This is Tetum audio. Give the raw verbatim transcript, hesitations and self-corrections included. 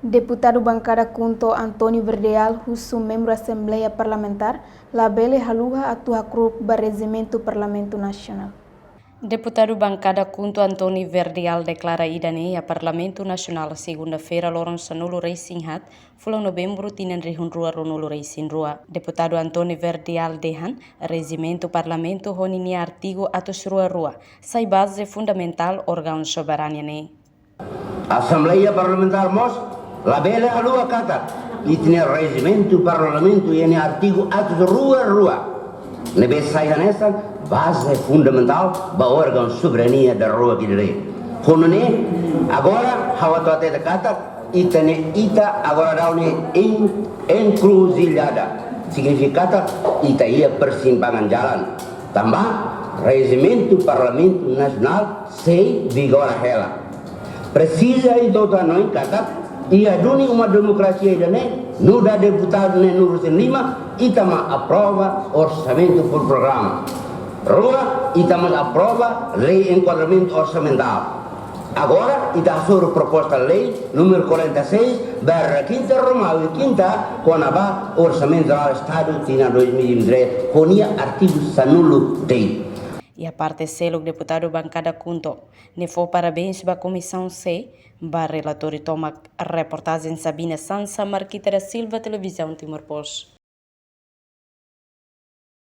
Deputadu Bankada KHUNTO António Verdial husu membru Asembleia Parlamentár labele haluha atu hakru'uk ba rejimentu Parlamentu Nasionál. Deputadu Bankada KHUNTO António Verdial deklara ida-ne'e iha Parlamentu Nasionál, segunda-feira, loron sanulu-resin-haat, fulan Novembru, tinan rihun rua ruanulu-resin-rua. Deputadu António Verdial dehan, rejimentu Parlamentu ho ninia artigu atus rua rua sai baze fundamentál órgaun soberania ne'e. Asembleia Parlamentár mós labele haluha katak ita-nia rejimentu Parlamentu iha nia artigu atus rua rua ne'ebé sai hanesan baze fundamentál ba órgaun soberania dala rua ida-ne'e. Ho nune'e, agora ha'u atu hatete katak ita-nia, ita agora daudaun ne'e em encruzilhada. Signifika katak ita iha persimpangan jalan. Tanba rejimentu Parlamentu Nasionál sei vigora hela. Presiza ita hotu hanoin katak iha duni uma demokrasia ida-ne'e, nu'udar deputadu neen-nulu-resin-lima, ita mak aprova orsamentu por programa. Rua, ita mak aprova lei enkuadramentu orsamentál. Agora, ita hasoru proposta lei númeru quarenta e seis barra quinta, Romawi quinta, kona-ba Orsamentu Jerál Estadu tinan dois mil e vinte e três, ho nia artigu sanulu-resin-de'it. Iha parte seluk, deputadu Bankada KHUNTO ne'e fó parabéns ba Komisaun C ba relatóriu tomak. Reportajen Sabina Sansa, Marquita da Silva, Televizaun Timor Post.